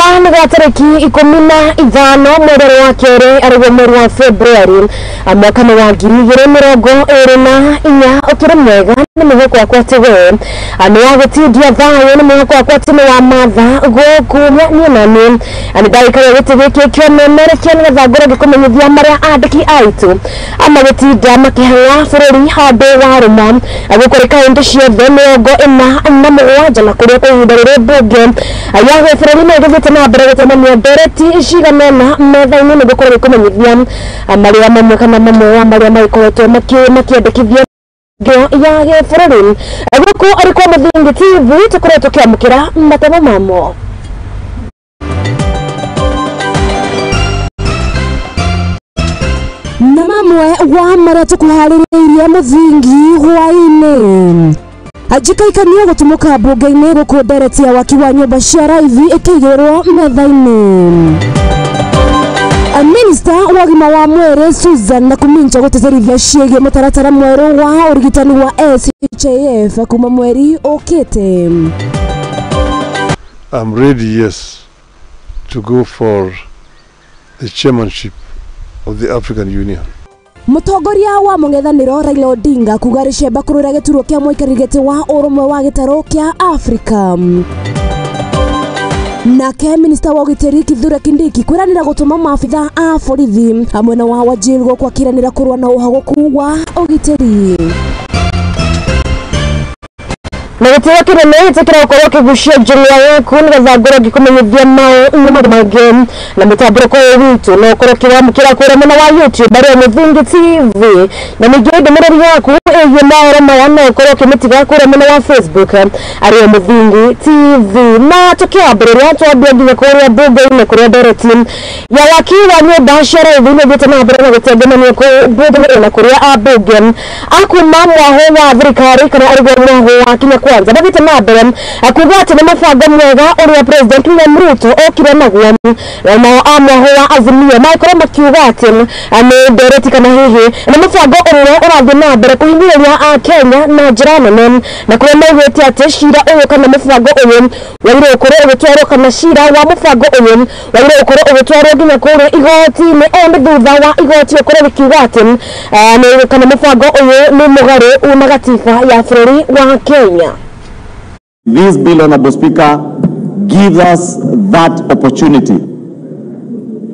Kũrũma nĩ gwa tarĩki 15 mweri wa kerĩ arĩguo mweri wa February mwaka wa 2024. Ũkĩrĩ mwega nĩ mwĩhoko wakwa atĩ we nĩ wa gũtindia thayũ, nĩ mwĩhoko wakwa atĩ nĩ wa matha gũkũ niĩ na niĩ nĩ ndagĩka gĩtĩ gĩkĩ kĩonemerekia nĩgetha ngorwo ngĩkũmenyithia marĩa andĩki aitũ amagĩtinda makĩhang'a bũrũri handũ warũma gũkũ nĩ kaũntĩ ciothe 47 na kũrĩa kwa ihinda rĩrĩ mbunge ya bũrũri nĩ ĩgĩthiĩte na mbere gũtemania ndereti cigana ũna metha-inĩ nĩguo gũkorwo gĩkũmenyithia marĩa mamwe kana mamwe wa marĩa magĩkoretwo makĩandĩkithio ya gĩbũrũri. Gũkũ arĩ kwa Mũthingi TV tũkoretwo tũkĩamũkĩra matemo mamo. Na mamwe wa marĩa tũkũharĩrĩirie Mũthingi hwaĩ-inĩ. Ajikaikanio gũtumũka mbunge-inĩ gũkũ ndereti ya waki wa nyũmba cia raithi ĩkĩigĩrĩrwo metha-inĩ. Minista wa ũgima wa mwĩrĩ Susan Nakhumicha gũtĩtĩrithia ciĩgiĩ mũtaratara mwerũ wa ũrigitani wa SHIF kuma mweri ũkĩte. I'm ready, yes, to go for the chairmanship of the African Union. Mũtongoria wa mũng'ethanĩro Raila Odinga kuga rĩcemba kũrũĩra gĩturwa kĩa mũikarĩri gĩtĩ wa ũrũmwe wa gĩtarũ kĩa Afrika. Nake minista wa ũgitĩri Kithure Kindiki kwĩranĩra gũtũma maabitha a borithi mwena wa Wajir gũkũ akĩranĩra kũrũa na ũhagũku wa ũgitĩri. Na gĩtĩo kĩnene gĩtĩkĩra gũkorwo ũkĩgucia njũng'wa yaku nĩgetha ngorwo ngĩkũmenyithia maũndũ mangĩ na mũtambũrũko ũyũ witũ no ũkorwo ũkĩwamũkĩra kũrĩa mwena wa YouTube arĩ Mũthingi TV, na ningĩ ndũmĩrĩri yaku ĩgiĩ mohoro maya no ũkorwo ũkĩmĩtiga kũrĩa mwena wa Facebook arĩ Mũthingi TV. Na tũkĩambĩrĩria twambia nginya kũrĩa mbunge-inĩ kũrĩa ndereti ya waki wa nyũmba cia raithi nĩ ĩthiĩte na mbere na gũtengemanio kũu mbunge-inĩ na kũrĩa ambunge a kuma mwaho wa thirikari kana arĩguo mwaho wa Kenya Kwanza mathiĩte na mbere kuga atĩ nĩ mũbango mwega ũrĩa President William Ruto okire naguo, nao a mwaho wa Azimio magĩkorwo makiuga atĩ nĩ ndereti kana hihi nĩ mũbango ũmwe ũrathiĩ na mbere kũhinyĩrĩria Akenya na njĩra nene, na kũrĩa maugĩte atĩ cira ũyũ kana mũbango ũyũ wagĩrĩirwo gũkorwo ũgĩtwarwo kana cira wa mũbango ũyũ wagĩrĩirwo gũkorwo ũgĩtwarwo nginya kũrĩa igoti-inĩ o nĩ thutha wa igoti gũkorwo rĩkiuga atĩ kana mũbango ũyũ nĩ mũgarũ na gatiba ya bũrũri wa Kenya. This bill, Honorable Speaker, gives us that opportunity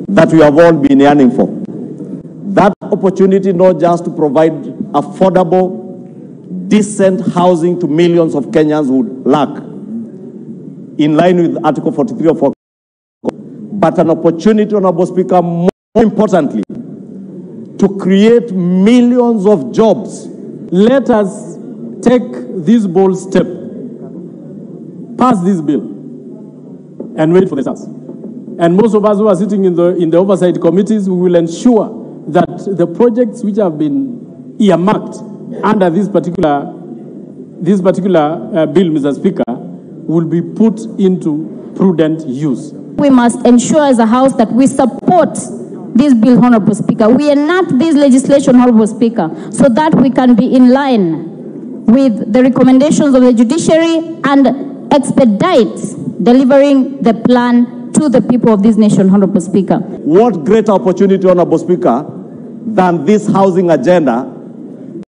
that we have all been yearning for. That opportunity not just to provide affordable, decent housing to millions of Kenyans who lack, in line with Article 43 of our, but an opportunity, Honorable Speaker, more importantly, to create millions of jobs. Let us take this bold step, pass this bill, and wait for the results. And most of us who are sitting in the oversight committees, we will ensure that the projects which have been earmarked under this particular bill, Mr. Speaker, will be put into prudent use. We must ensure as a house that we support this bill, Honorable Speaker. We enact this legislation, Honorable Speaker, so that we can be in line with the recommendations of the judiciary and expedite delivering the plan to the people of this nation, Honorable Speaker. What greater opportunity, Honorable Speaker, than this housing agenda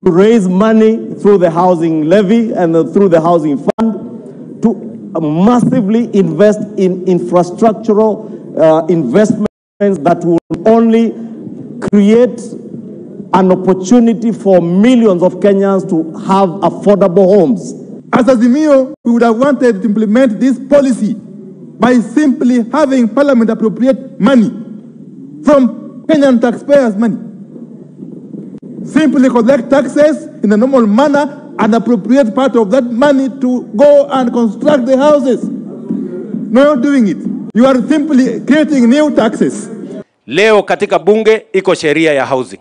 to raise money through the housing levy and through the housing fund to massively invest in infrastructural investments that will only create an opportunity for millions of Kenyans to have affordable homes. As Azimio, we would have wanted to implement this policy by simply having Parliament appropriate money from Kenyan taxpayers' money. Simply collect taxes in a normal manner and appropriate part of that money to go and construct the houses. No, you're not doing it. You are simply creating new taxes. Leo katika bunge iko sheria ya housing.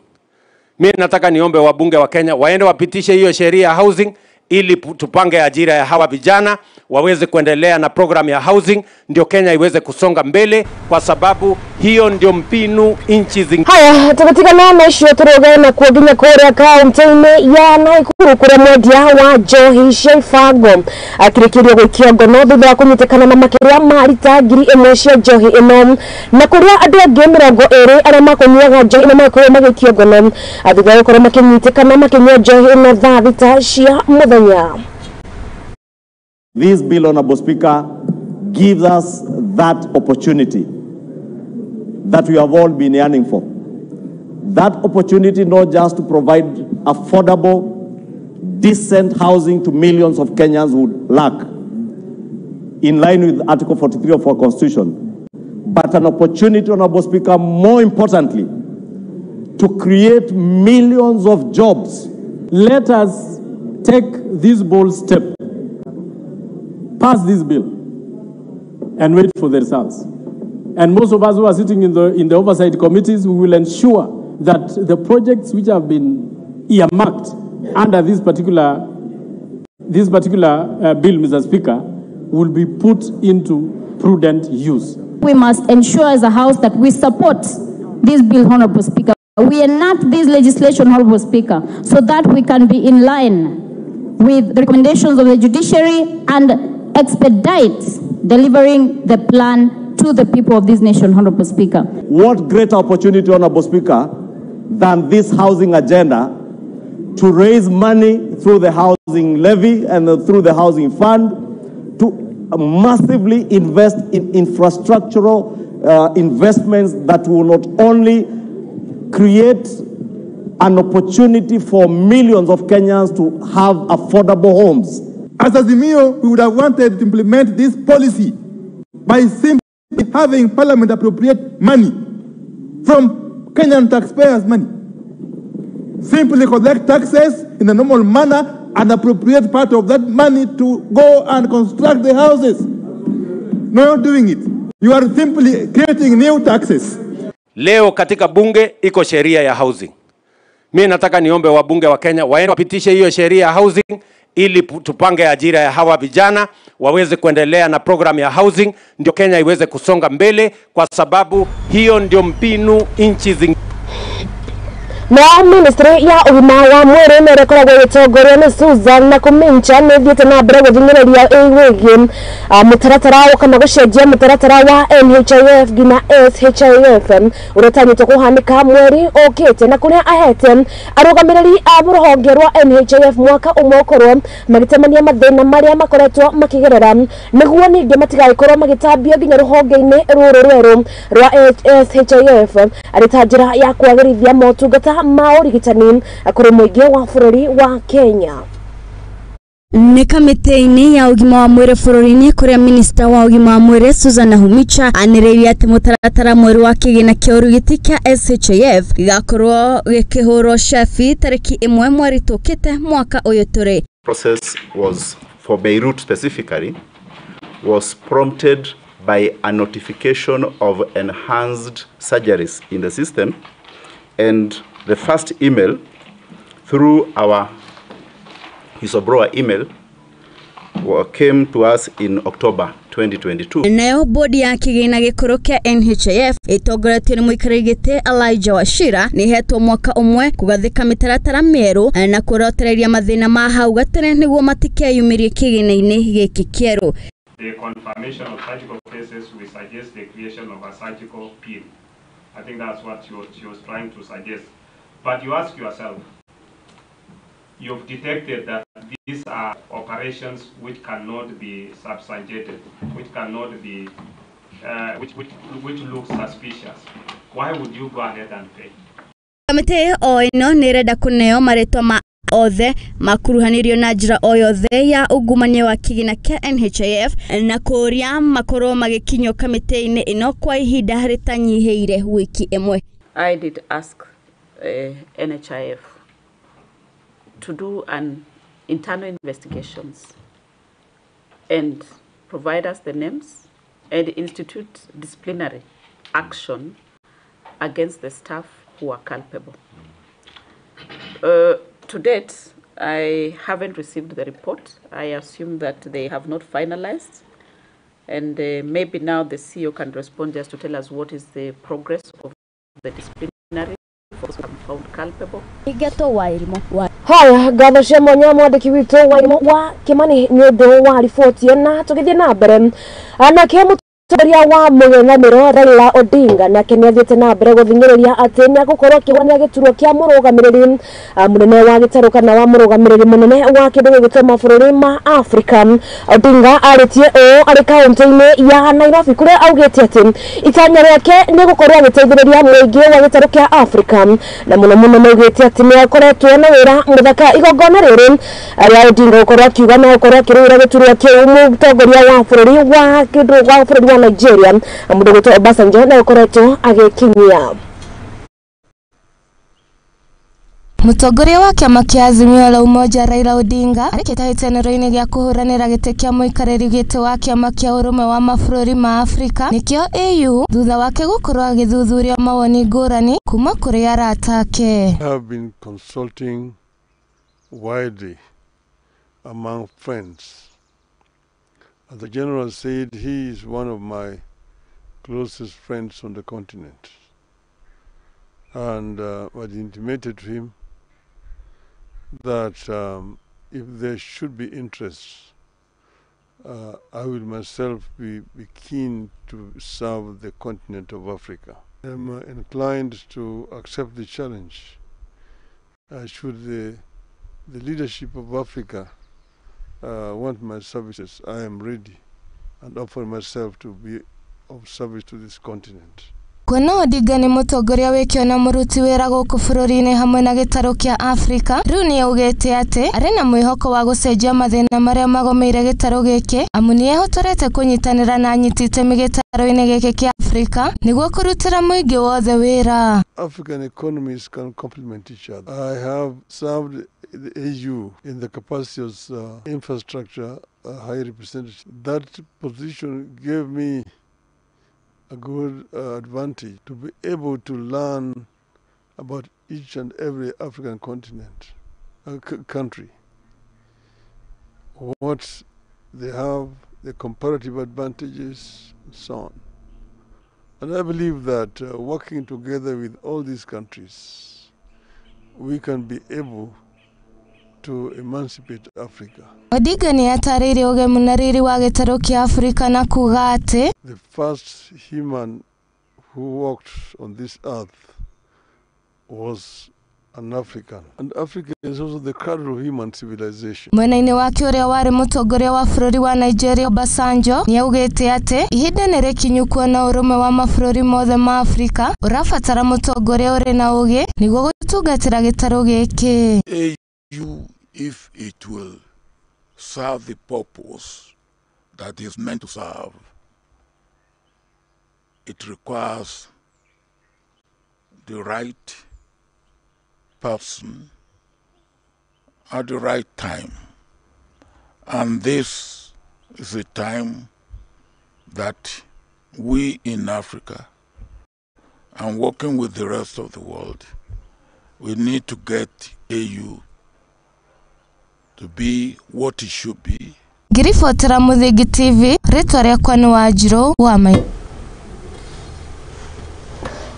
Mimi nataka niombe wabunge wa Kenya waende wapitishe hiyo sheria ya housing ili tupange ajira ya hawa vijana waweze kuendelea na program ya housing, ndio Kenya iweze kusonga mbele, kwa sababu hiyo ndio mpinu nchi zingine. Haya tugatigana na icio turugana kuo nginya kuria kaunti-ini ya Nakuru kuria mwendia wa njohi cia ibango akirikirio guikio ngono thutha wa kunyitikana na makiria ma rita 1000 cia njohi ino, na kuria andu angi 20 aria makunyuaga njohi ino makorwo magiikio ngono thutha wa gukorwo makinyitikana makinyua njohi ino thaa 6 cia muthenya. This bill, Honorable Speaker, gives us that opportunity that we have all been yearning for. That opportunity not just to provide affordable, decent housing to millions of Kenyans who lack, in line with Article 43 of our Constitution, but an opportunity, Honorable Speaker, more importantly, to create millions of jobs. Let us take this bold step, pass this bill, and wait for the results. And most of us who are sitting in the oversight committees, we will ensure that the projects which have been earmarked under this particular bill, Mr. Speaker, will be put into prudent use. We must ensure as a House that we support this bill, Honorable Speaker. We enact this legislation, Honorable Speaker, so that we can be in line with the recommendations of the judiciary and expedite delivering the plan to the people of this nation, Honorable Speaker. What greater opportunity, Honorable Speaker, than this housing agenda to raise money through the housing levy and through the housing fund to massively invest in infrastructural investments that will not only create an opportunity for millions of Kenyans to have affordable homes. As Azimio, we would have wanted to implement this policy by simply having Parliament appropriate money from Kenyan taxpayers' money. Simply collect taxes in a normal manner and appropriate part of that money to go and construct the houses. No, not doing it. You are simply creating new taxes. Leo katika bunge iko sheria ya housing. Mimi nataka niombe wabunge wa Kenya waende wapitishe hiyo sheria ya housing ili tupange ajira ya hawa vijana waweze kuendelea na program ya housing, ndio Kenya iweze kusonga mbele, kwa sababu hiyo ndio mpinu nchi zingine. Na ministry ya ũgima wa mwĩrĩ nĩ ĩkoragwo ĩgĩtongorio nĩ Susan Nakhumicha nĩ ĩthiĩte na mbere gũthing'ĩrĩria wĩgiĩ mũtaratara kana gũcenjia mũtaratara wa NHIF nginya SHIF ũrĩa ũtanyĩtwo kũhanĩka mweri ũkĩte, na kũrĩa ahete arũgamĩrĩri a rũhonge rwa NHIF mwaka ũmwe ũkorwo magĩtemania mathĩna marĩa makoretwo makĩgerera nĩguo ningĩ matigagĩkorwo magĩtambio nginya rũhonge-inĩ rũrũ rwerũ rwa SHIF arĩ ta njĩra ya kwagĩrithia motungata ma ũrigitani kũrĩ mũingĩ wa bũrũri wa Kenya. Nĩ kamĩtĩ-inĩ ya ũgima wa mwĩrĩ bũrũri-inĩ kũrĩa minista wa ũgima wa mwĩrĩ Susan Nakhumicha anĩrĩire atĩ mũtaratara mwerũ wa kĩgĩna kĩa ũrigiti kĩa SHIF gĩgakorwo gĩkĩhũrwo cabi tarĩki 1 mweri tũkĩte mwaka ũyũ tũrĩ. Process was for Beirut specifically was prompted by a notification of enhanced surgeries in the system, and the first email through our whistleblower email came to us in October 2022. Nayo bodi ya kĩgĩna gĩkũrũ kĩa NHIF ĩtongoretio nĩ mũikarĩri gĩtĩ Elijah Wachira nĩ ĩhetwo mwaka ũmwe kũgathĩka mĩtaratara mĩerũ na kũrotereria mathĩna ma hau gatene nĩguo matikeyumĩrie kĩgĩna-inĩ gĩkĩ kĩerũ. The confirmation of surgical cases, we suggest the creation of a surgical pin. I think that's what she was trying to suggest. But you ask yourself, you've detected that these are operations which cannot be substantiated, which cannot be, which look suspicious. Why would you go ahead and pay? Kamĩtĩ o ĩno nĩ ĩrenda kũneo marĩtwa ma othe makuruhanirio na njĩra o yothe ya ungumania wa kĩgĩna kĩa NHIF na kũũria makorwo magĩkinyio kamĩtĩ-inĩ ĩno kwa ihinda rĩtanyihĩire wiki ĩmwe. I did ask NHIF to do an internal investigations and provide us the names and institute disciplinary action against the staff who are culpable. To date, I haven't received the report. I assume that they have not finalized. And maybe now the CEO can respond just to tell us what is the progress of the disciplinary for those who have been found culpable. Haya, ngatho cia mwanya mwandĩki witũ wa Kimani nĩ ũndũ wa riboti na tũgĩthiĩ na mbere nake mũtongoria wa mũng'ethanĩro Raila Odinga nake nĩ athiĩte na mbere gũthing'ĩrĩria atĩ nĩ agũkorwo akĩwania gĩturwa kĩa mũrũgamĩrĩri mũnene wa gĩtarũ kana wa mũrũgamĩrĩri mũnene wa kĩndũ gĩgwĩtwo mabũrũri ma Afrika. Odinga arĩtie ũũ arĩ kaũntĩ-inĩ ya Nairobi kũrĩa augĩte atĩ itanya rĩake nĩ gũkorwo agĩteithĩrĩria mũingĩ wa gĩtarũ kĩa Afrika na mũno mũno nĩaugĩte atĩ nĩ akoretwo na wĩra mũthaka igongona rĩrĩ rĩa Odinga gũkorwo akiuga no gũkorwo akĩrũĩra gĩturwa kĩu mũtongoria wa bũrũri wa kĩndũ wa bũrũri wa Nigeria mũndũ gwĩtwo Obasanjo na ũkoretwo agĩkinyia. Mũtongoria wa kĩama kĩa Azimio la Umoja Raila Odinga arĩ kĩhĩtahĩtano-inĩ gĩa kũhũranĩra gĩtĩ kĩa mũikarĩri gĩtĩ wa kĩama kĩa ũrũmwe wa mabũrũri ma Afrika nĩkĩo AU thutha wake gũkorwo agĩthuthuria mawoni ngũrani kuma kũrĩ arata ake. I have been consulting widely among friends. As the general said, he is one of my closest friends on the continent. And I intimated to him that if there should be interest, I will myself be keen to serve the continent of Africa. I'm inclined to accept the challenge. Should the leadership of Africa want my services, I am ready and offer myself to be of service to this continent. Kuona Odinga nĩ mũtongoria wĩkĩo na mũruti wĩra gũkũ bũrũri-inĩ hamwe na gĩtarũ kĩa Afrika, rĩu nĩ augĩte atĩ arĩ na mwĩhoko wa gũcenjia mathĩna marĩa magomeire gĩtarũ gĩkĩ amu nĩ ehotorete kũnyitanĩra na anyiti itemi gĩtarũ-inĩ gĩkĩ kĩa Afrika nĩguo kũrutĩra mũingĩ wothe wĩra. African economies can complement each other. I have served the AU in the capacity as infrastructure high representative. That position gave me a good advantage to be able to learn about each and every African continent, country, what they have, the comparative advantages, and so on. And I believe that working together with all these countries, we can be able to emancipate Africa. Odinga nĩ atarĩirie ũgemu na riri wa gĩtarũ kĩa Afrika na kuga atĩ the first human who walked on this earth was an African. And Africa is also the cradle of human civilization. Mwena-inĩ wake ũrĩa warĩ mũtongoria wa bũrũri wa Nigeria Obasanjo nĩ augĩte atĩ ihinda nĩ rĩkinyu kuona ũrũmwe wa mabũrũri mothe ma Afrika ũrabatara mũtongoria ũrĩ na ũgĩ nĩguo gũtungatĩra gĩtarũ gĩkĩ. AU, if it will serve the purpose that is meant to serve, it requires the right person at the right time. And this is a time that we in Africa, and working with the rest of the world, we need to get AU to be what it should be. Ngiribotera Muthingi TV, rĩtwa rĩakwa nĩ Wanjirũ wa Mai.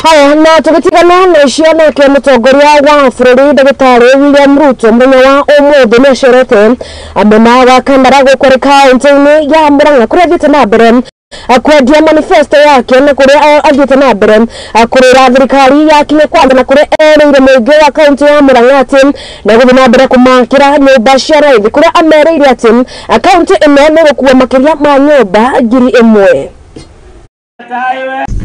Haya, na tũgĩtigana na icio nake mũtongoria wa bũrũri ndagĩtarĩ William Ruto mũthenya wa ũmũthĩ nĩ acerete mwena wa Kandara gũkũ arĩ kaũntĩ-inĩ ya Murang'a kũrĩa athiĩte na mbere kwendia manifesto yake na kũrĩa athiĩte na mbere kũrĩra thirikari ya Kenya Kwanza na kũrĩa erĩire mũingĩ wa kaũntĩ ya Murang'a atĩ nĩ egũthiĩ na mbere kũmakĩra nyũmba cia raithi kũrĩa amerĩire atĩ kaũntĩ ĩno nĩ ĩgũkua makĩria ma nyũmba 1000.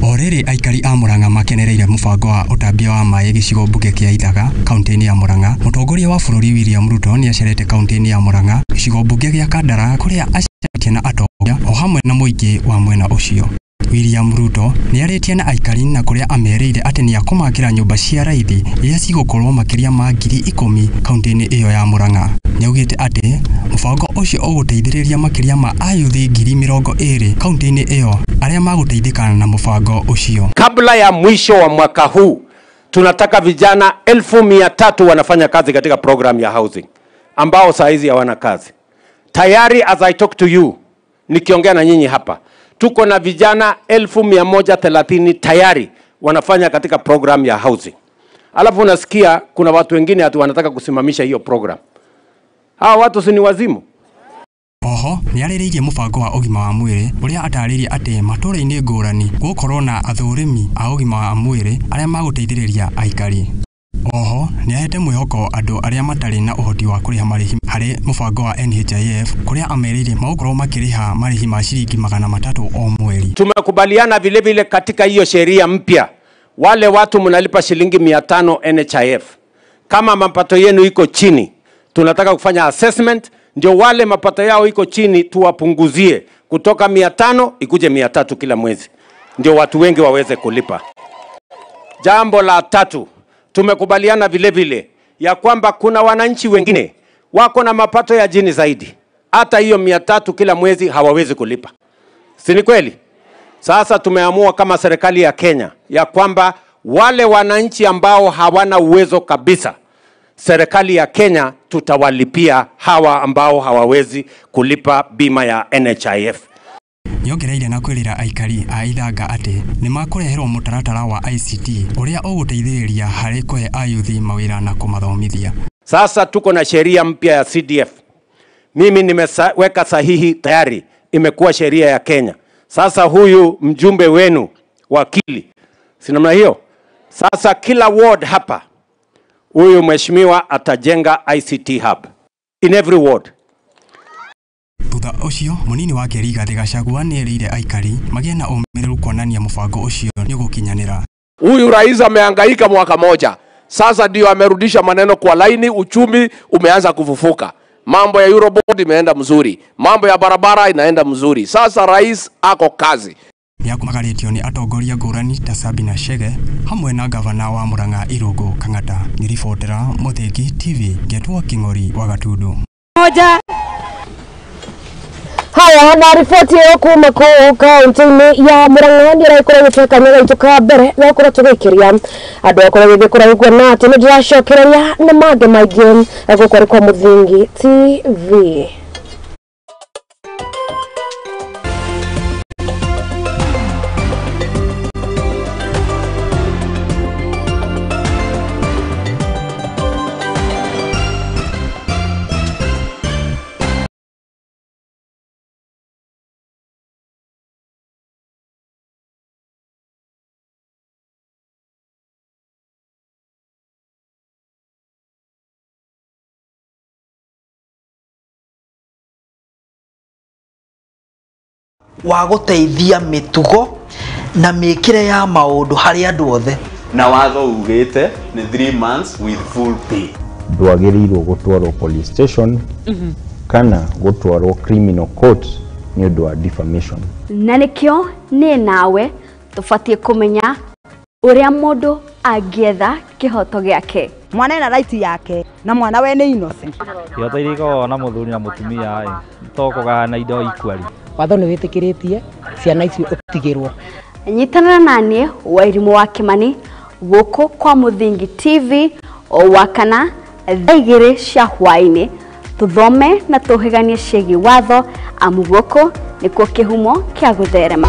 O rĩrĩ aikari a Murang'a makenereire mũbango wa ũtambia wa maĩ gĩcigo mbunge kĩa Ithaga kaũntĩ-inĩ ya Murang'a, mũtongoria wa bũrũri William Ruto nĩ acerete kaũntĩ-inĩ ya Murang'a gĩcigo mbunge gĩa Kandara kũrĩa acerete na atongoria o hamwe na mũingĩ wa mwena ũcio. William Ruto nĩ arĩtie na aikari na kũrĩa amerĩire atĩ nĩ akũmakĩra nyũmba cia raithi iria cigũkorwo makĩria ma 10,000 kaũntĩ-inĩ ĩyo ya Murang'a. Nĩaugĩte atĩ mũbango ũcio ũgũteithĩrĩria makĩria ma ayuthi 20,000 kaũntĩ-inĩ ĩyo arĩa magũteithĩka na mũbango ũcio. Kabla ya mwisho wa mwaka huu tunataka vijana 300,000 wanafanya kazi katika program ya housing. ambao saa hizi hawana kazi. Tayari as I talk to you, nikiongea na nyinyi hapa, tuko na vijana 130,000 tayari wanafanya katika program ya housing. Alafu unasikia kuna watu wengine ati wanataka kusimamisha hiyo program. Hawa watu si ni wazimu? Oho nĩarĩrĩirie mũbango wa ũgima wa mwĩrĩ ũrĩa atarĩirie atĩ matũũra-inĩ ngũrani gũgũkorwo na athũrimi a ũgima wa mwĩrĩ arĩa magũteithĩrĩria aikari. Oho nĩahete mwĩhoko andũ arĩa matarĩ na ũhoti wa kũrĩha marĩhi harĩ mũbango wa NHIF kũrĩa amerĩire magũkorwo makĩrĩha marĩhi ma shilingi 300 o mweri. Tumekubaliana vile vile katika hiyo sheria mpya, wale watu mnalipa shilingi 500 NHIF, kama mapato yenu iko chini, tunataka kufanya assessment ndio wale mapato yao iko chini tuwapunguzie kutoka 500 ikuje 300 kila mwezi, ndio watu wengi waweze kulipa. Jambo la tatu, tumekubaliana vile vile ya kwamba kuna wananchi wengine wako na mapato ya chini zaidi, hata hiyo 300 kila mwezi hawawezi kulipa. Si ni kweli? Sasa tumeamua kama serikali ya Kenya ya kwamba wale wananchi ambao hawana uwezo kabisa, serikali ya Kenya tutawalipia hawa ambao hawawezi kulipa bima ya NHIF. Nĩongereire na kwĩrĩra aikari a Ithanga atĩ nĩmakũreherwo mũtaratara wa ICT ũrĩa ũgũteithĩrĩria harĩ kũhe ayuthi mawĩra na kũmathomithia. Sasa tuko na sheria mpya ya CDF. Mimi nimeweka sahihi tayari, imekuwa sheria ya Kenya. Sasa huyu mjumbe wenu wakili, si namna hiyo? Sasa kila ward hapa huyu mheshimiwa atajenga ICT hub in every ward. Thutha ũcio mũnini wake Rigathĩ Gachagua nĩerĩire aikari magĩe na ũmĩrĩru kuonania mũbango ũcio nĩũgũkinyanĩra. Huyu rais amehangaika mwaka moja, sasa ndio amerudisha maneno kwa laini, uchumi umeanza kufufuka. Mambo ya Eurobond imeenda mzuri, mambo ya barabara inaenda mzuri. Sasa rais ako kazi. Nĩakumagarĩtio nĩ atongoria ngũrani ta Sabina Chege hamwe na gavana wa Murang'a Irũngũ Kang'ata. Nĩribotera Mũthingi TV ngetwo King'ori wa Gatundu. Moja. Haya, na riboti ĩyo kuma kũu kaunti-inĩ ya Murang'a nĩ ĩrakorwo ĩgĩtweka kanya gaitũ ka mbere gakorwo tũgĩikĩria andũ akorwo gĩthiĩ kũraihu na atĩ nĩ ndĩracokereria na mangĩ maingĩ gũkũ arĩ kwa Mũthingi TV. Wa guteithia mitugo na mikire ya maundu hari andu othe na watho ugite ni 3 months with full pay. Ndwagĩrĩirwo gũtwarwo police station kana gũtwarwo criminal court nĩ ũndũ wa defamation. Na nĩkĩo niĩ nawe tũbatiĩ kũmenya ũrĩa mũndũ angĩetha kĩhoto gĩake. Mwana ena right yake na mwana we nĩ innocent. Ihoto iria ikoragwo na mũthuri na mũtumia ĩ to kũgayana indo equally. Watho nĩ wĩtĩkĩrĩtie ciana icio ũtigĩrwo. Nyitanĩra naniĩ Wairimũ wa Kĩmani gũkũ kwa Mũthingi TV o wakana thaa 2 cia hwaĩ-inĩ tũthome na tũhĩganie ciĩgiĩ watho amu gũkũ nĩkuo kĩhumo kĩa gũtherema.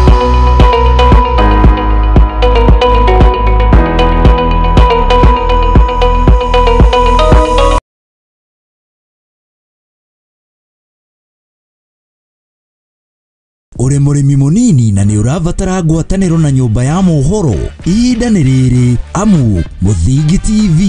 Uri mũrĩmi mũnini na nĩ ũrabatara ngwatanĩro na nyũmba ya mohoro, ihinda nĩ rĩrĩ amu Mũthingi TV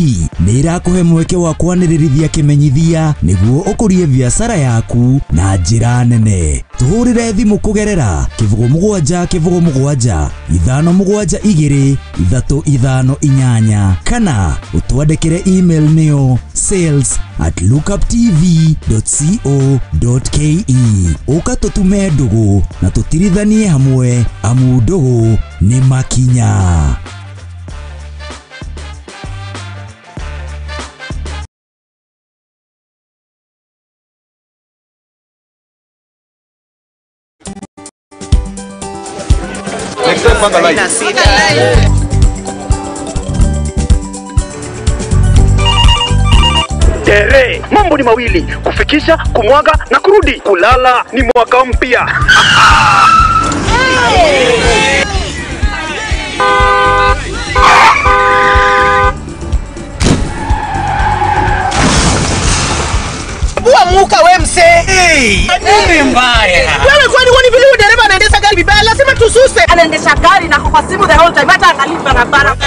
nĩ ĩrakũhe mweke wa kwanĩrĩrithia kĩmenyithia nĩguo ũkũrie biacara yaku na njĩra nene. Tũhũrĩre thimũ kũgerera 07 07 572 358 kana ũtwandĩkĩre email nĩyo sales@lookuptv.co.ke. Ũka tũtume ndũgũ na tũtirithanie hamwe amu ndũgũ nĩ makinya. Next time, panga line. Sherehe. Mambo ni mawili, kufikisha, kumwaga na kurudi. Kulala ni mwaka mpya. Muka we mse. Hey, nini mbaya? Wewe kwani woni vile dereva anaendesha gari vibaya, lazima tususe. Anaendesha gari na kwa simu the whole time, hata angalii barabara.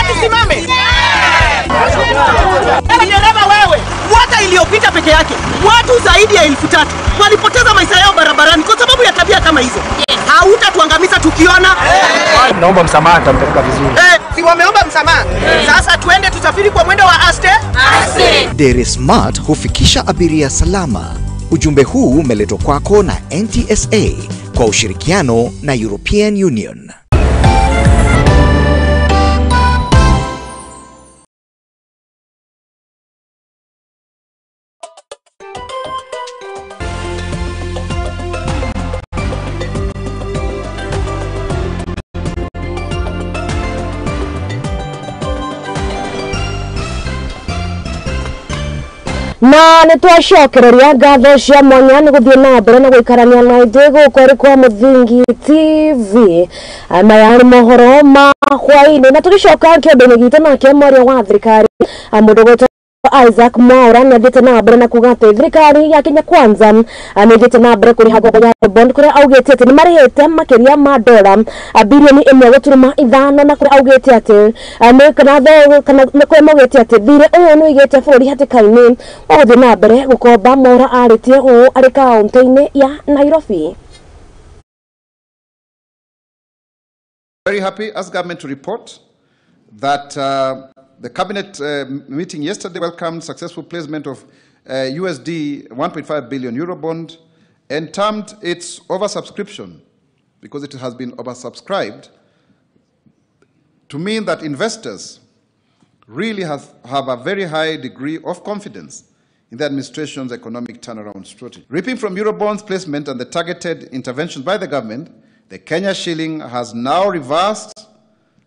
Tusimame. Dereva wewe, mwaka iliyopita peke yake watu zaidi ya 3000 walipoteza maisha yao barabarani kwa sababu ya tabia kama hizo. Hautatuangamiza tukiona. Naomba msamaha, nitampeleka vizuri. Si wameomba msamaha. Sasa tuende tusafiri kwa mwendo wa aste. Aste. Dere Smart hufikisha abiria salama. Ujumbe huu umeletwa kwako na NTSA kwa ushirikiano na European Union. Na nĩ twacokereria ngatho cia mwanya nĩ gũthiĩ na mbere na gũikarania na ithuĩ gũkũ arĩ kwa Mũthingi TV. Maya nĩ mohoro ma hwaĩ-inĩ, na tũgĩcoka kĩondo-inĩ gitũ nake mwaria wa thirikari mũndũ ũgwĩtwo Isaac Mwaura nĩ athiĩte na mbere na kuga atĩ thirikari ya Kenya Kwanza nĩ ĩthiĩte na mbere kũrĩha ngombo ya bond kũrĩa augĩte atĩ nĩ marĩhĩte makĩria ma dola bilioni 1.5 na kũrĩa augĩte atĩ nĩ kana kũrĩa maugĩte atĩ thirĩ ũyũ nĩ ũigĩte bũrũri hatĩka-inĩ wa gũthiĩ na mbere gũkomba. Mwaura arĩtie ũũ arĩ kaũntĩ-inĩ ya Nairobi. Very happy as government to report that the cabinet meeting yesterday welcomed successful placement of USD 1.5 billion Eurobond and termed its oversubscription, because it has been oversubscribed, to mean that investors really have a very high degree of confidence in the administration's economic turnaround strategy. Reaping from Eurobonds placement and the targeted interventions by the government, the Kenya shilling has now reversed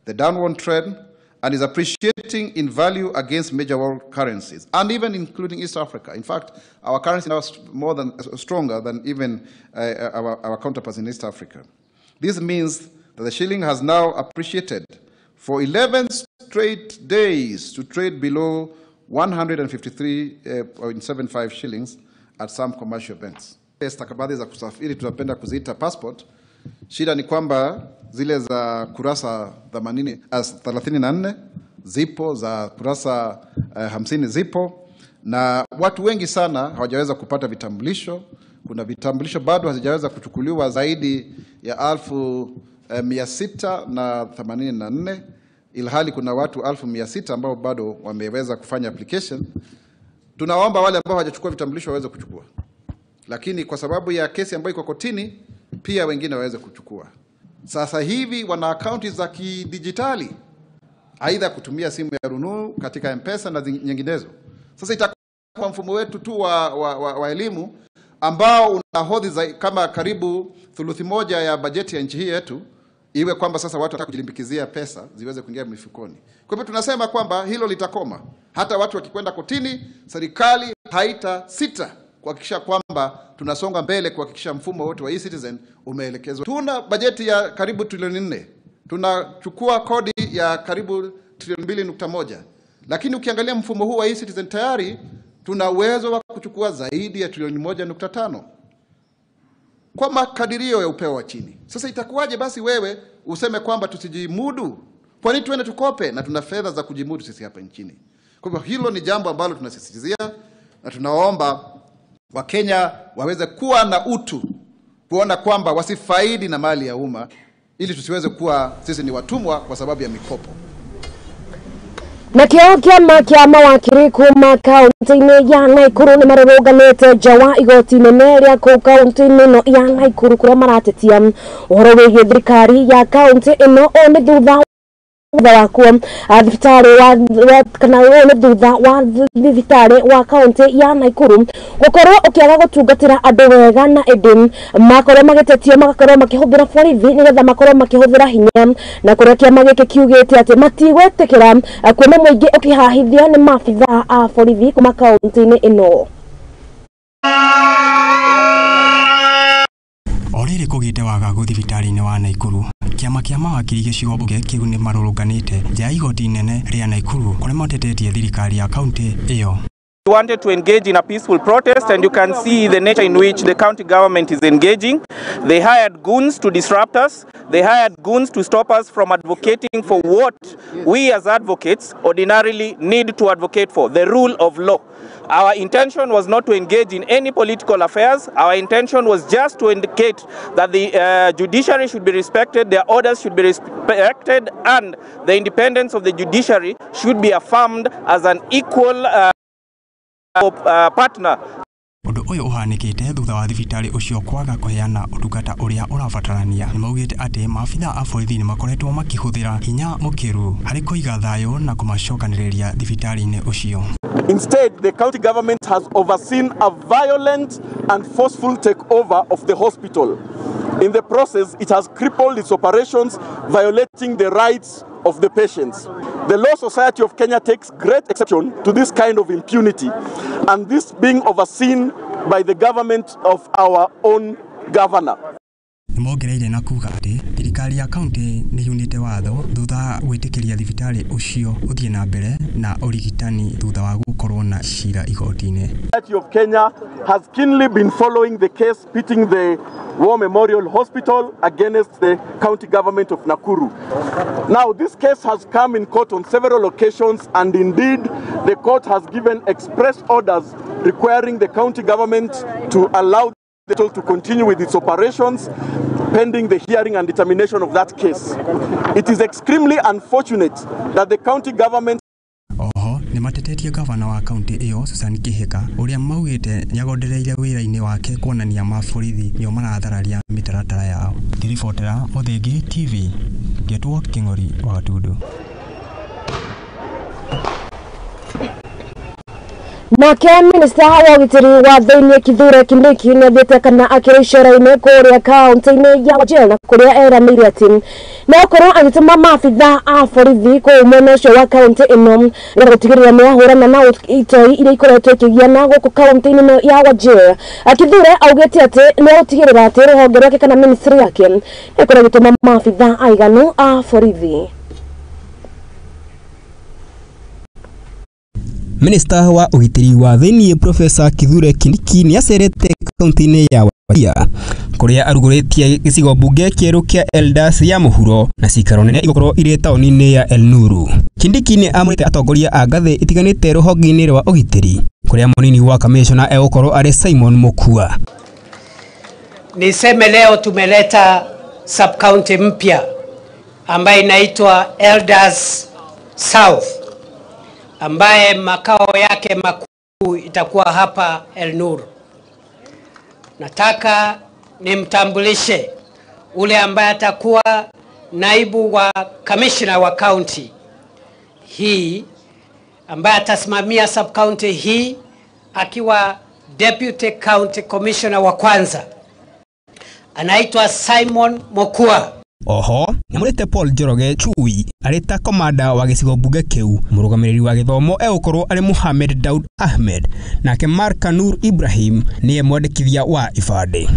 the downward trend and is appreciating in value against major world currencies, and even including East Africa. In fact, our currency now is more than stronger than even our counterparts in East Africa. This means that the shilling has now appreciated for 11 straight days to trade below 153.75 shillings at some commercial banks. Stakabadhi za kusafiri tunapenda kuziita passport. Shida ni kwamba zile za kurasa 34 zipo, za kurasa 50 zipo, na watu wengi sana hawajaweza kupata vitambulisho. Kuna vitambulisho bado hazijaweza kuchukuliwa zaidi ya 684, ilhali kuna watu 600,000 ambao bado wameweza kufanya application. Tunaomba wale ambao hawajachukua vitambulisho waweze kuchukua, lakini kwa sababu ya kesi ambayo iko kotini pia wengine waweze kuchukua. Sasa hivi wana akaunti za kidijitali, aidha kutumia simu ya rununu katika M-Pesa na nyinginezo. Sasa itakuwa mfumo wetu tu wa elimu ambao unahodhi kama karibu 1/3 ya bajeti ya nchi hii yetu, iwe kwamba sasa watu wataka kujilimbikizia pesa ziweze kuingia mifukoni. Kwa hivyo tunasema kwamba hilo litakoma. Hata watu wakikwenda kotini, serikali haita sita kuhakikisha kwamba tunasonga mbele kuhakikisha mfumo wote wa e-Citizen umeelekezwa. Tuna bajeti ya karibu trilioni 4. Tunachukua kodi ya karibu trilioni 2.1. Lakini ukiangalia mfumo huu wa e-Citizen tayari tuna uwezo wa kuchukua zaidi ya trilioni 1.5 kwa makadirio ya upeo wa chini. Sasa itakuwaje basi wewe useme kwamba tusijimudu? Kwa nini tuende tukope na tuna fedha za kujimudu sisi hapa nchini? Kwa hivyo hilo ni jambo ambalo tunasisitizia na tunaomba Wakenya waweze kuwa na utu, kuona kwamba wasifaidi na mali ya umma, ili tusiweze kuwa sisi ni watumwa kwa sababu ya mikopo. Na kĩo kĩama kĩa mawakiri kuma kaunti-inĩ ya Naikuru nĩ marũrũnganĩte nja wa igoti inene rĩa kũu kaunti-inĩ ĩno ya Naikuru kũrĩa maratetia ũhoro wĩgiĩ thirikari ya kaunti ĩno. Ũũ nĩ thutha Thutha wakuo thibitarĩ wa kana ũyũ nĩ thutha wa thibitarĩ wa kaunti ya Nakuru gũkorwo ũkĩaga gũtungatĩra andũ wega na ĩndĩ makorwo magĩtetio magakorwo makĩhũthĩra borithi nĩgetha makorwo makĩhũthĩra hinya na kũrĩa kĩama gĩkĩ kiugĩte atĩ matigwĩtĩkĩra kuona mũingĩ ũkĩhahithio nĩ maabithaa a borithi kuma kaunti-inĩ ĩno. O rĩrĩ kũgĩte wagagu thibitarĩ-inĩ wa Nakuru, kĩama kĩa mawakiri gĩcigo mbunge kĩu nĩ marũrũnganĩte nja ya igoti inene rĩa Nakuru kũrĩa matetetie thirikari ya kaunti ĩyo. We wanted to engage in a peaceful protest, and you can see the nature in which the county government is engaging. They hired goons to disrupt us. They hired goons to stop us from advocating for what we as advocates ordinarily need to advocate for, the rule of law. Our intention was not to engage in any political affairs. Our intention was just to indicate that the judiciary should be respected, their orders should be respected, and the independence of the judiciary should be affirmed as an equal partner. Ũndũ ũyũ ũhanĩkĩte thutha wa thibitarĩ ũcio kwaga kũheana ũtungata ũrĩa ũrabatarania. Nĩmaugĩte atĩ maabithaa a borithi nĩmakoretwo makĩhũthĩra hinya mũkĩru harĩ kũiga thayũ na kũmacokanĩrĩria thibitarĩ-inĩ ũcio. Instead, the county government has overseen a violent and forceful takeover of the hospital. In the process, it has crippled its operations, violating the rights of the patients. The Law Society of Kenya takes great exception to this kind of impunity, and this being overseen by the government of our own governor. Nĩmongereire na kuga atĩ thirikari ya kaunti nĩ yunĩte watho thutha gwĩtĩkĩria thibitarĩ ũcio ũthiĩ na mbere na ũrigitani thutha wa gũkorwo na cira igoti-inĩ. Society of Kenya has keenly been following the case pitting the War Memorial Hospital against the county government of Nakuru. Now, this case has come in court on several occasions, and indeed, the court has given express orders requiring the county government to allow the hospital to continue with its operations pending the hearing and determination of that case. It is extremely unfortunate that the county government Oho nĩmatetetie gavana wa kaunti ĩyo Susan Kihika ũrĩa maugĩte nĩagondereire wĩra-inĩ wake kuonania maborithi nĩo marathararia mĩtaratara yao. Ngĩribotera Mũthingi TV ngetwo Kĩng'ori wa Gatundu. Nake minista wa ũgitĩri wa thĩinĩ Kithure Kindiki nĩathiĩte kana akĩrĩ icera-inĩ kũrĩa kaunti-inĩ ya Wajir na kũrĩa eranĩire atĩ no akorwo agĩtũma maabithaa a borithi kũu mwena ũcio wa kaunti ĩno nĩgetha gũtigĩrĩra nĩahũrana na itoi iria ikoretwo ikĩgiana gũkũ kaunti-inĩ ĩno ya Wajir. Kithure augĩte atĩ nĩegũtigĩrĩra atĩ rũhonge rwake kana ministry yake nĩĩkorwo ĩgĩtũma maabithaa aiganu a borithi. Minista wa ũgitĩri wa thĩinĩ Profesa Kithure Kindiki nĩacerete kaunti-inĩ ya Wajir kũrĩa arugũrĩtie gĩcigo mbunge kĩerũ kĩa Eldas ya mũhuro na cikaro nene igũkorwo irĩ taũni-inĩ ya El Nuru. Kindiki nĩ amũrĩte atongoria a ngathĩ itiganĩte rũhonge-inĩ rwa ũgitĩri kũrĩa mũnini wa kamishona egũkorwo arĩ Simon Mokua. Niseme leo tumeleta sub-county mpya ambayo inaitwa Eldas South, ambaye makao yake makuu itakuwa hapa El Nur. Nataka nimtambulishe ule ambaye atakuwa naibu wa commissioner wa county hii, ambaye atasimamia sub county hii akiwa deputy county commissioner wa kwanza. Anaitwa Simon Mokua. Oho nyamũrĩte Paul Njoroge Chui arĩ ta komanda wa gĩcigo mbunge kĩu. Mũrũgamĩrĩri wa gĩthomo egũkorwo arĩ Mohamed Daud Ahmed, nake Mark Nur Ibrahim niye mwandĩkithia wa ibandĩ.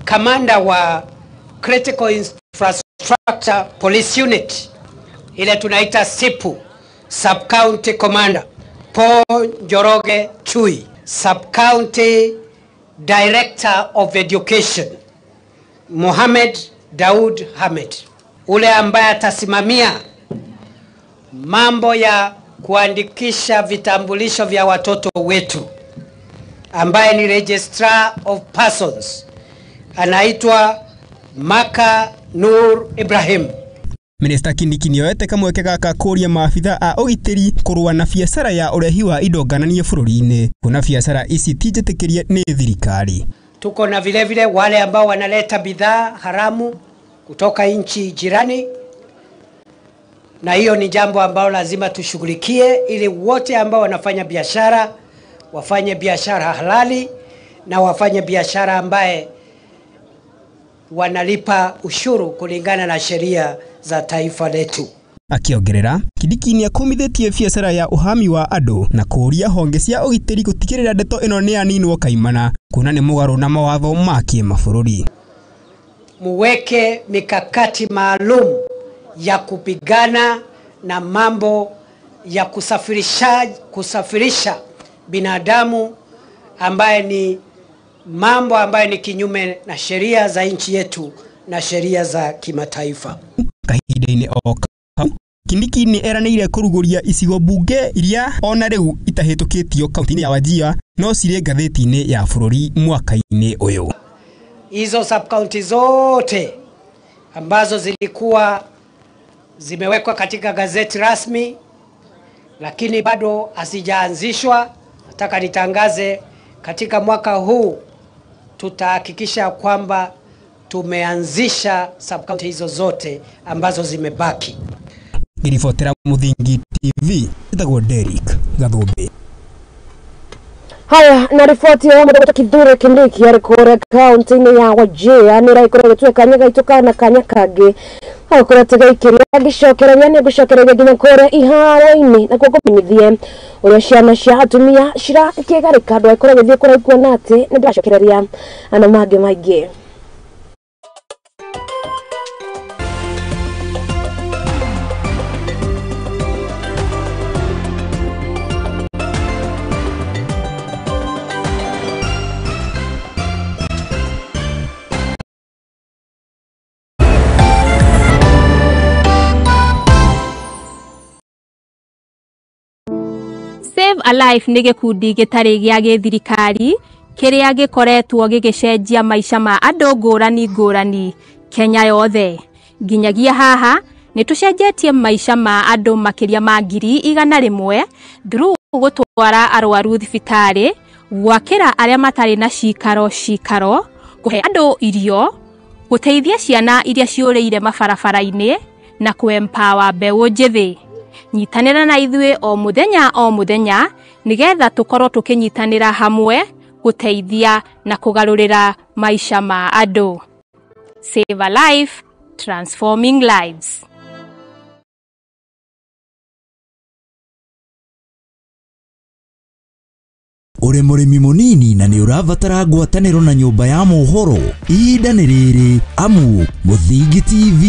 Kamanda wa Critical Infrastructure Police Unit ile tunaita SIPU, Sub County Commander Paul Njoroge Chui, Sub County Director of Education Mohamed Daud Ahmed, ule ambaye atasimamia mambo ya kuandikisha vitambulisho vya watoto wetu, ambaye ni Registrar of Persons, anaitwa Maka Nur Ibrahim. Minista Kindiki nĩoete kamweke gaka kũria maabitha a ũgitĩri kũrũa na biacara ya ũrehi wa indo ngananie bũrũri-inĩ, kuona biacara ici ti njĩtĩkĩrie nĩ thirikari. Tuko na vile vile wale ambao wanaleta bidhaa haramu kutoka nchi jirani, Na hiyo ni jambo ambalo lazima tushughulikie ili wote ambao wanafanya biashara wafanye biashara halali na wafanye biashara ambaye wanalipa ushuru kulingana na sheria za taifa letu. Akiongerera Kindiki ni akomithitie biacara ya uhami wa andu na kuria honge cia ugitiri gutigirira ndeto ino ni yaninwo kaimana kuona ni mugaru na mawatho ma kimabũrũri. Muweke mikakati maalum ya kupigana na mambo ya kusafirisha binadamu ambaye ni mambo ambaye ni kinyume na sheria za nchi yetu na sheria za kimataifa. Kahinda-inĩ o kau Kindiki nĩ eranĩire kũrugũria icigo bunge iria ona rĩu itahĩtũkĩtio kaunti-inĩ ya Wajir no cirĩ ngathĩti-inĩ ya bũrũri mwaka-inĩ ũyũ. Hizo sub-county zote ambazo zilikuwa zimewekwa katika gazeti rasmi lakini bado hazijaanzishwa, nataka nitangaze katika mwaka huu tutahakikisha kwamba tumeanzisha sub-county hizo zote ambazo zimebaki. Ngiribotera Muthingi TV, ĩtagwo Derrick Gathumbi. Haya, na riboti ya mũndũ Kithure Kindiki arĩ kũrĩa kaunti-inĩ ya Wajir nĩ ĩragĩkorwo ĩgĩtue kanya gaitũ kana kanya kangĩ agakorwo tũgĩikĩria ngĩcokereria nĩ ngũcokereria nginya kũrĩa iharo-inĩ nakuo ngũmenyithie ũrĩa ciana cia atumia cirakĩgarĩka ndũgagĩkorwo ũgĩthiĩ kũraihu kuona atĩ nĩ ndĩracokereria na mangĩ maingĩ. Save a Life nĩ gĩkundi gĩtarĩ gĩa gĩthirikari kĩrĩa gĩkoretwo gĩgĩcenjia maica ma andũ ngũrani ngũrani Kenya yothe. Nginyagia haha nĩ tũcenjetie maica ma andũ makĩria ma 100,000 through gũtwara arwaru thibitarĩ, gwakĩra arĩa matarĩ na cikaro cikaro, kũhe andũ irio, gũteithia ciana iria ciũrĩire mabarabara-inĩ na kũ-empower mbeũ njĩthĩ. Nyitanĩra na ithuĩ o mũthenya nĩgetha tũkorwo tũkĩnyitanĩra hamwe gũteithia na kũgarũrĩra maica ma andũ. Save a Life, transforming lives. Ũrĩ mũrĩmi mũnini na nĩ ũrabatara ngwatanĩro na nyũmba ya mohoro, ihinda nĩ rĩrĩ amu Mũthingi TV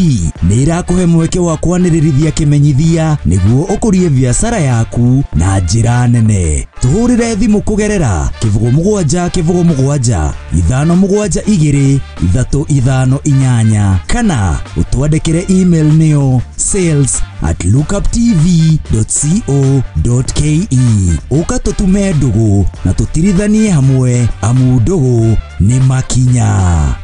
nĩ ĩrakũhe mweke wa kwanĩrĩrithia kĩmenyithia nĩguo ũkũrie biacara yaku na njĩra nene. Tũhũrĩre thimũ kũgerera 07 07 572 358 kana ũtwandĩkĩre email nĩyo sales@lookuptv.co.ke. Ũka tũtume ndũgũ na tũtirithanie hamwe amu ndũgũ nĩ makinya.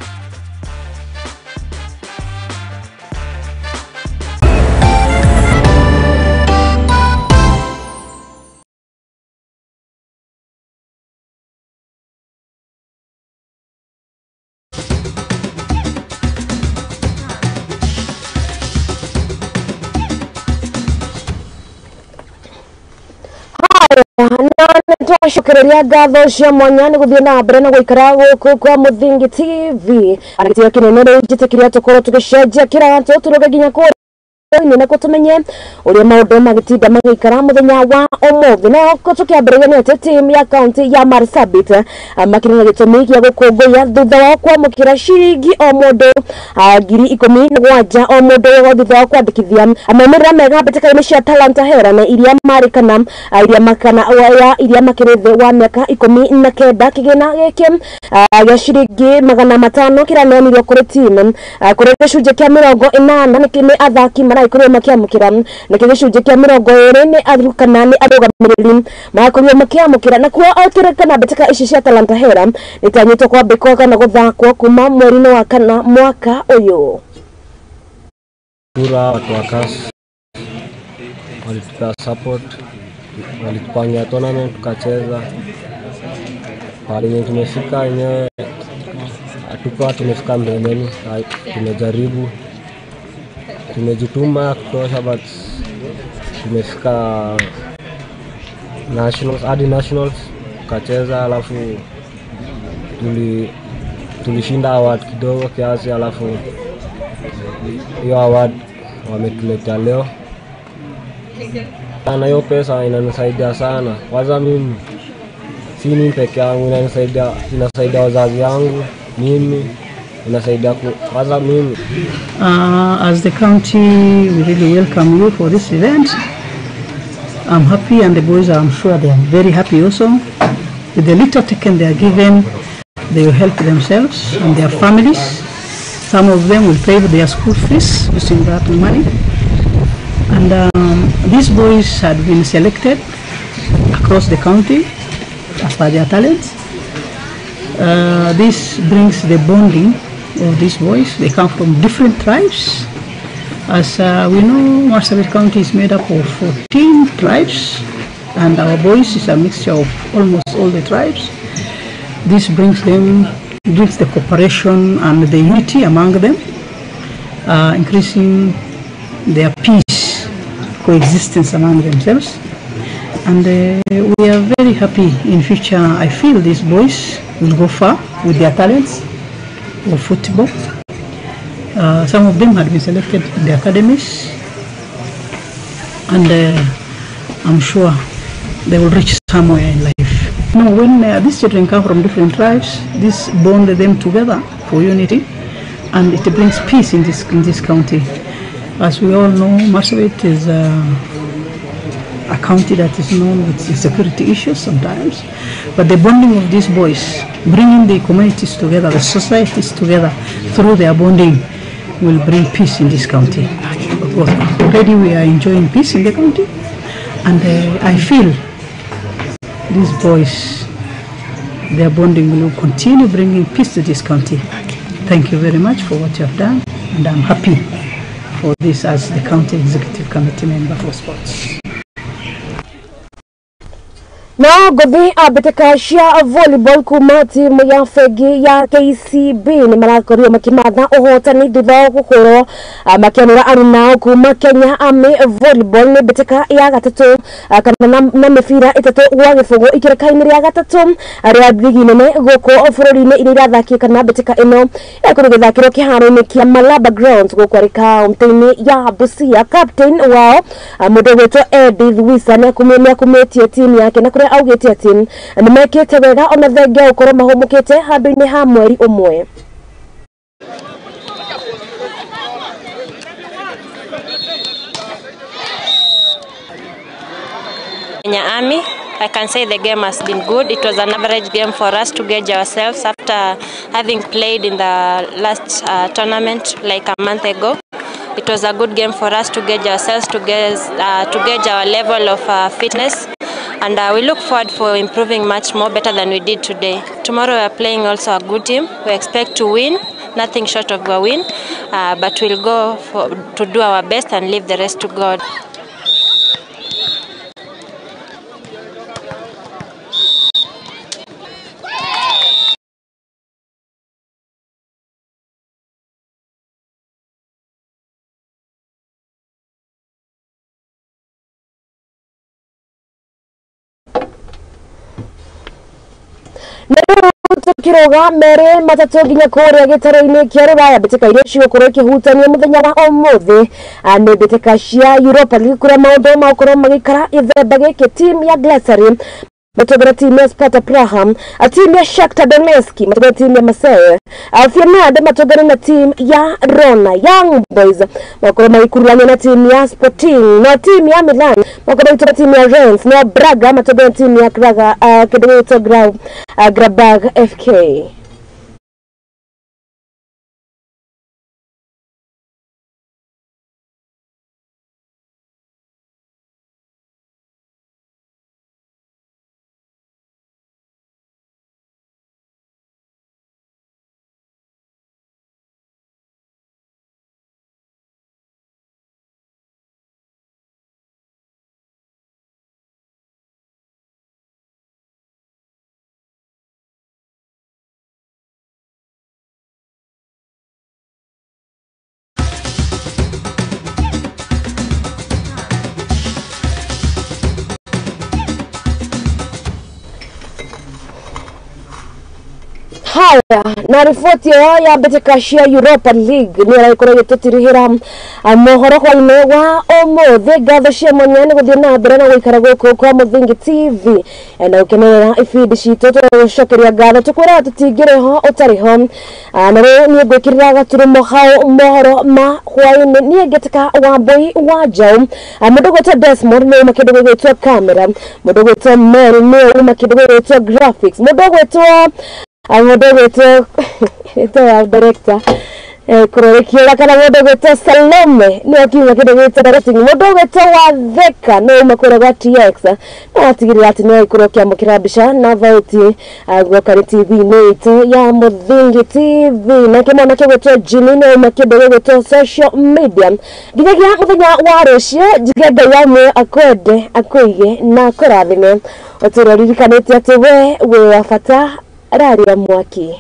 Twacokereria ngatho cia mwanya nĩ gũthiĩ na mbere na gũikara gũkũ kwa Mũthingi TV. Gĩtĩo kĩnene rĩu njĩtĩkĩria tũkorwo tũgĩcenjia kĩratũ tũrũge nginya kũrĩa na tũmenye ũrĩa maũndũ magĩtinda magĩikara mũthenya wa ũmũthĩ. Na tũkĩambĩrĩria nĩ atĩ timu ya kaunti ya Marsabit makĩrĩ na gĩtũmi gĩa gũkũngũiya thutha wa kwamũkĩra ciringi o mũndũ 17,000 o mũndũ thutha wa kwandĩkithia maumĩrĩra mega mbĩtĩka-inĩ cia Talanta Hera na iria marĩ kana iria makĩrĩ thĩ wa mĩaka 19. Kĩgĩna gĩkĩ gĩa ciringi 500 kĩraneanirwo kũrĩ timu kũrĩ gĩcunjĩ kĩa 80 nĩ athaki marakorirwo makiamukira na gĩcunjĩ kĩa 20 nĩ arukana nĩ arũgamĩrĩri marakorirwo makiamukira. Nakuo kana mbĩtĩka ici cia Talanta Hera nĩtanyĩtwo kwambĩkwo kana gũthakwo kuma mweri-inĩ wa kana mwaka ũyũ. Kura watu wa CAS walitupea support, walitupangia tournament tukacheza. Pale yenye tumefika yenyewe hatukuwa tumefika mbeleni, tumejaribu Tumejituma kutosha, but tumefika nationals, hadi nationals tukacheza, alafu tulishinda award kidogo kiasi, alafu hiyo award wametuletea leo. Na hiyo pesa inanisaidia sana. Kwanza mimi si mimi peke yangu, inasaidia wazazi wangu, mimi inasaidia kwanza mimi. As the county, we really welcome you for this event. I'm happy, and the boys, I'm sure they are very happy also. With the little taken they are given, they will help themselves and their families. Some of them will pay for their school fees using that money. And these boys had been selected across the county as per their talents. This brings the bonding of these boys. They come from different tribes. As we know, Marsabit County is made up of 14 tribes, and our boys is a mixture of almost all the tribes. This brings the cooperation and the unity among them, increasing their peace, coexistence among themselves. And we are very happy. In future, I feel these boys will go far with their talents of football. Some of them had been selected in the academies, and I'm sure they will reach somewhere in life. Now, when these children come from different tribes, this bond them together for unity, and it brings peace in this county. As we all know, Marsabit is a county that is known with insecurity issues sometimes, but the bonding of these boys, bringing the communities together, the societies together through their bonding, will bring peace in this county. Already we are enjoying peace in the county, and I feel these boys, their bonding will continue bringing peace to this county. Thank you very much for what you have done, and I'm happy for this as the County Executive Committee member for sports. Na ngũthi a mbĩtĩka cia volleyball kuma timu ya bengi ya KCB nĩ marakorirwo makĩmatha ũhotani thutha wa gũkorwo makĩanũra arunao kuma Kenya Army Volleyball. Nĩ mbĩtĩka ya gatatũ kana na mĩbira 3-0 ikĩrĩka-inĩ rĩa gatatũ rĩa ligi nene gũkũ bũrũri-inĩ iria irathakio, kana mbĩtĩka ĩno ĩrakorwo ĩgĩthakĩrwo kĩharo-inĩ kĩa Malaba Grounds gũkũ arĩ kaũntĩ-inĩ ya Busia. Captain wao mũndũ ũgwĩtwo Edith Wisa nĩakumĩtie timu yake na kũrĩa augĩte atĩ nĩmekĩte wega ona thengia gũkorwo mahũmũkĩte handũ-inĩ ha mweri ũmwe. Kenya Army, I can say the game has been good. It was an average game for us to gauge ourselves after having played in the last tournament like a month ago. It was a good game for us to gauge ourselves, to gauge our level of fitness. And we look forward for improving much more better than we did today. Tomorrow we are playing also a good team. We expect to win, nothing short of a win, but we'll go to do our best and leave the rest to God. Tukiroga mere matatũ nginya kũrĩa gĩtarũ-inĩ kĩa Rũraya, mbĩtĩka iria cigũkorwo ikĩhutania mũthenya wa ũmũthĩ nĩ mbĩtĩka cia Europa League kũrĩa maũndũ magũkorwo magĩikara gĩthemba gĩkĩ. Timu ya Galatasaray matũngana timu ya Sparta Praha, timu ya Shakhtar Donetsk matũngana timu ya Marseille, Feyenoord matũngana na timu ya Roma, Young Boys makorwo magĩkuruhania na timu ya Sporting, na timu ya Milan makorwo magĩtũngana timu ya Rennes, na Braga matũngana timu ya Braga kĩndũ gĩgwĩtwo Grabag FK. Haya, na riboti ĩyo ya mbĩtĩka cia Europa League nĩ ĩragĩkorwo ĩgĩtũtirihĩra mohoro hwainĩ wa ũmũthĩ. Ngatho cia mwanya nĩ gũthiĩ na mbere na gũikara gũkũ kwa Mũthingi TV na gũkenerera ibindi citũ. Tũgũcokeria ngatho, tũkwĩraga tũtingĩrĩ ho ũtarĩ ho. Na rĩu niĩ ngwĩkĩrĩra gaturumo hau mohoro ma hwainĩ. Niĩ ngĩtĩka Wambui wa Njaũ. Mũndũ gwĩtwo Desmond nĩ uma kĩndũ gĩgwĩtwo camera, mũndũ gwĩtwo Mary nĩ uma kĩndũ gĩgwĩtwo graphics, mũndũ gwĩtwo ya director kũrorĩkĩra, kana mũndũ gwĩtwo Salome nĩ akiuma kĩndũ gĩgwĩtwo directing, mũndũ gwĩtwo Watheka nĩ uma kũrĩa gwa TX na atigĩrĩra atĩ nĩ agĩkorwo ũkĩamũkĩra mbica na thauti guoka nĩ TV-inĩ itũ ya Mũthingi TV, nake mwanake gwĩtwo Jimmy nĩ uma kĩndũ gĩgwĩtwo social media. Nginyagia mũthenya wa rũciũ, njuge Ngai wa muoyo akwende, akũige na akũrathime, ũtũũre ũririkanĩte atĩ we wĩ wa bata. Raria mwaki.